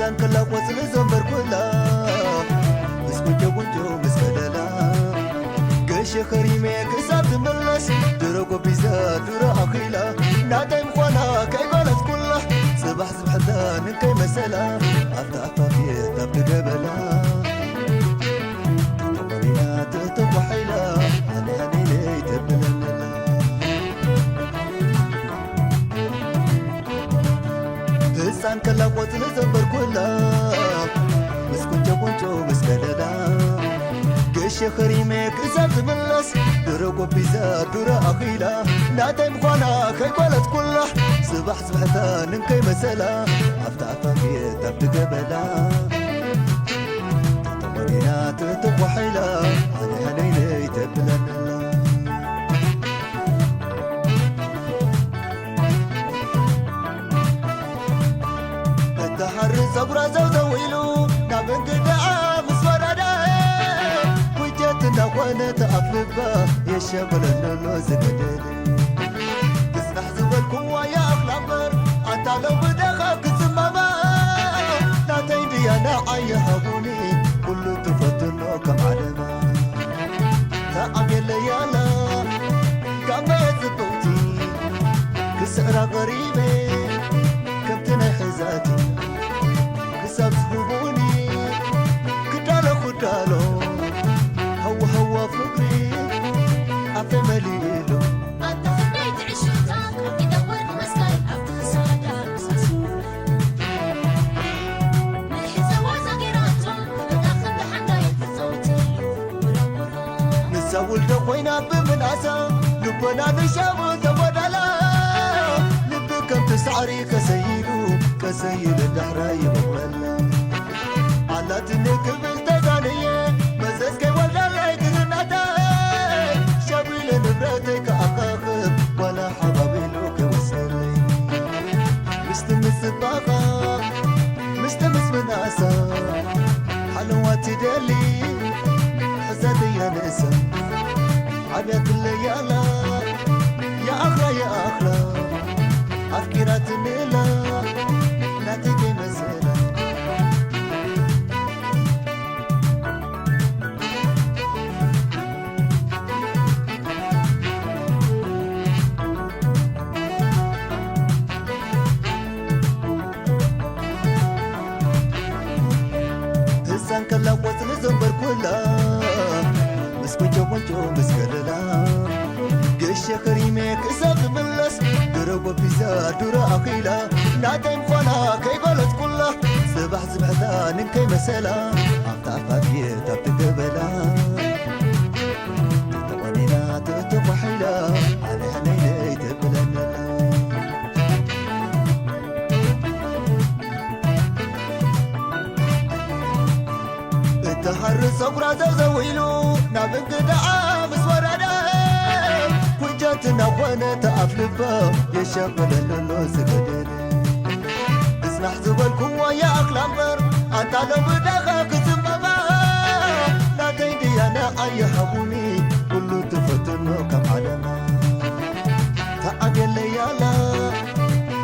ኣንከላ ቆጽሊ ዘንበርኩላ ምስ ቁንጮ ቁንጮ ምስ በደላ ገሸ ከሪመ ክሳብ ትምለስ ድሮ ጎቢዛ ድሮ ኣኺላ ናተይ ምዃና ከይገለጽኩላ ጽባሕ ዝብሕታ ንከይ መሰላ ኣብታ ኣፋፍየት ኣብ ትገበላ ተተቆኒና ተተኳሒላ ኣነ ኣነ ኢለይ ተብለለላ ህፃን ከላ ቆፅሊ ዘንበርኩላ ምስ ቁንጮ ቁንጮ ምስ በለላ ገሸ ከሪመ ክሳብ ዝምለስ ድሮ ጎቢዛ ድሮ ኣኺላ ናተይ ምዃና ከይጓለትኩላ ጽባሕ ዝብሕታ ንንከይ መሰላ ኣብታ ኣፋፍየት ኣብ ትገበላ ተተቆኒና ተተኳሒላ ኣነ ኣነ ኢለይ ተብለለላ እታ ሓሪ ጸጉራ ዘውዘው ኢሉ ናብ እንግዳኣ ምስ ወረደ፣ ኩጀት እንዳኾነ ተኣፍ ልባ የሸበለለሎ ዝገደደ። ትጽናሕ ዝበልኩዋ ይኣኽላ እምበር፣ ኣንታ ሎሚ ደኻ ክጽመማ፣ ናተይ ድያ ንዓይ ሃቡኒ፣ ኩሉ ትፈትኖ ከም ዓለማ። ተዓብየለይ ኣላ ጋመ ጽብቕቲ፣ ክስዕራ ቀሪበ ከምቲ ናይ ሕዛቲ፣ ክሳብ ዝህቡኒ ክዳሎ ክዳሎ፣ ሃዋ ሃዋ ፍቕሪ ኣፈይ መሊእሉ። ኣታ ክንደይ ትዕሽውታ፣ ካብ ኢዳ ወርቂ መስቀል ኣብቲ ክሳዳ ኣሳሲራ። ንሕዘዋ ዛጊራቶ፣ እታ ክንዲ ሓንጋይ ትጻወተሉ። ንሳ ውልዶ ኮይና ብምንኣሳ፣ ልቦና ንሻቡ ተጎዳላ። ልቢ ከምቲ ሳዕሪ ቀሰይ ኢሉ፣ ቀሰይ ኢሉ ዳሕራይ ይበቑለላ። ኣላትኒ ክብል ተዛንየ፣ መዘዝ ከይወልዳለይ ግርናተይ። ሻቡ ኢለ ንብረተይ ክኣኻኽብ፣ ዋላ ሓባቢሉ ከይወስደለይ። ምስቲ ምጽባኻ፣ ምስቲ ምስ ምንኣሳ፣ ሓለዋ ትደሊ፣ ሕዛ ደያነሳ። ዓብያትለይ ኣላ፣ ይኣኽላ፣ ይኣኽላ፣ ኣፍቂራትኒ ኣላ፣ ናተይ ከይመሰላ። ህፃን ከላ ቆፅሊ ዘንበርኩላ፣ ምስ ቁንጮ ቁንጮ ምስ ገለላ። ገሸ ከሪመ ክሳብ ዝምለስ፣ ድሮ ጎቢዛ፣ ድሮ ኣኺላ፣ ናተይ ምዃና ከይገለጽኩላ፣ ጽባሕ ዝብሕታ ንንከይ መሰላ፣ ኣብታ ኣፋፍየት ኣብ ትገበላ። ተቆኒና ተተኳሒላ፣ ኣነ ሕነይነይ ተብለለላ። እታ ሃሪ ጸጉራ ዘዘው ኢሉ ናብ እንግዳኣ ምስ ወረደ፣ ኩጀት እናኾነ ተኣፍ ልባ የሻቕለለሎ ዝገደደ። እጽናሕ ዝበልኩዎ ይኣኽላ እምበር፣ ኣንታ ሎሚ ደኻ ክዝመማ፣ ናተይ ድያ ንዓይ ይሃቡኒ፣ ኩሉ ትፈትኖ ከም ዓለማ። ተዓብየለይ ኣላ፣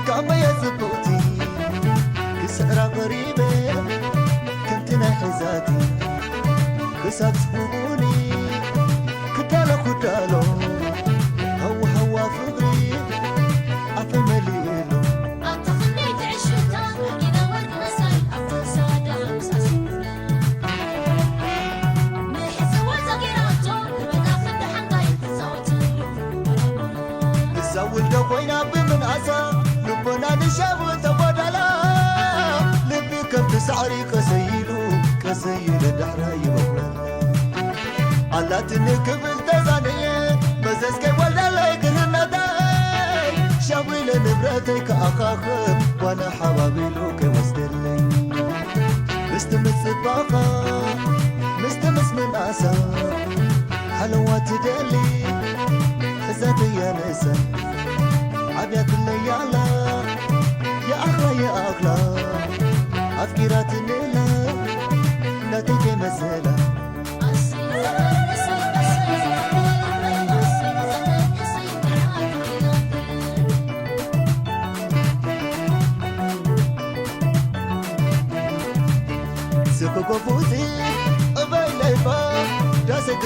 ካብ መያ ጽብቕቲ፣ ክስዕራ ቀሪበ፣ ከምቲ ናይ ሕዛቲ፣ ክሳብ ዝህቡኒ፣ ክዳሎ ክዳሎ፣ ሃዋ ሃዋ ፍቕሪ፣ ኣፈ መሊእሉ። ኣብታ ክንደይ ትዕሽውታ፣ ኪዳ ወርቂ መሳይ፣ ኣብታ ክሳዳ ምሳስ። ንሳ ውልዶ ኮይና ብምንኣሳ፣ ልቦና ንሻቡ ተጓዳላ። ልቢ ከምቲ ሳዕሪ ቀሰይ ኢሉ፣ ቀሰይ ኢሉ ዳሕራይ ይበቁለላ። ኣላትኒ ክብል ተዛነየ፣ መዘዝ ከይወልደለይ ግርነተይ። ሻቡ ኢለ ንብረተይ ክኣኻኽብ፣ ዋላ ሓባቢሉ ከይወስደለይ። ምስቲ ምጽባኻ፣ ምስቲ ምስ ምንኣሳ፣ ሓለዋ ትደሊ፣ ሕዛተያ ንእሳ። ዓብያትለይ ኣላ፣ ይኣኽላ፣ ይኣኽላ፣ ኣፍቂራትኒ ኣላ፣ ናተይ ከይመሰላ።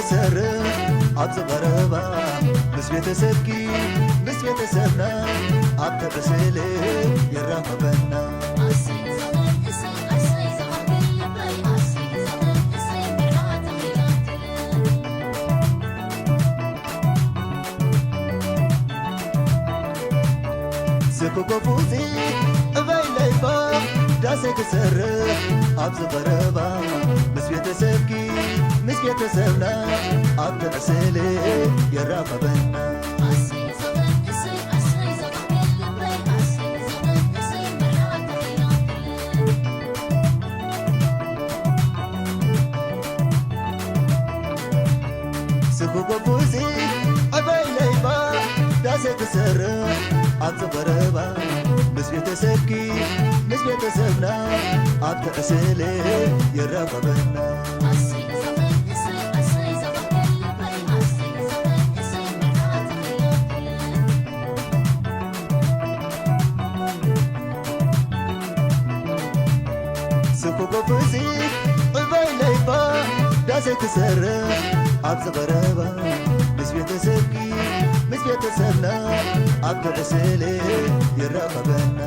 ሰርሕ ኣብዚ ቀረባ ምስ ቤተሰብኪ ምስ ቤተሰብና ኣብቲ ዕስለ የራኸበና። ስክኮፉዚ እበይ ለይባ ዳሴ ክሰርሕ ኣብዚ ቀረባ ምስ ቤተሰብኪ ምስ ቤተሰብና ኣብቲ ዕስለ የራኸበና። ስኩጎፉዚ ዕበይ ለይባ ዳሴ ክሰርሕ ኣብዚ ቀረባ ምስ ቤተሰብኪ ምስ ቤተሰብና ኣብቲ ዕስለ የራኸበና። ስኩጎፉዚ ዕበይ ለይባ ዳሴ ክሰርሕ ኣብዚ ቀረባ ምስ ቤተሰብኪ ምስ ቤተሰብና ኣብቲ ዕስለ የራኸበና።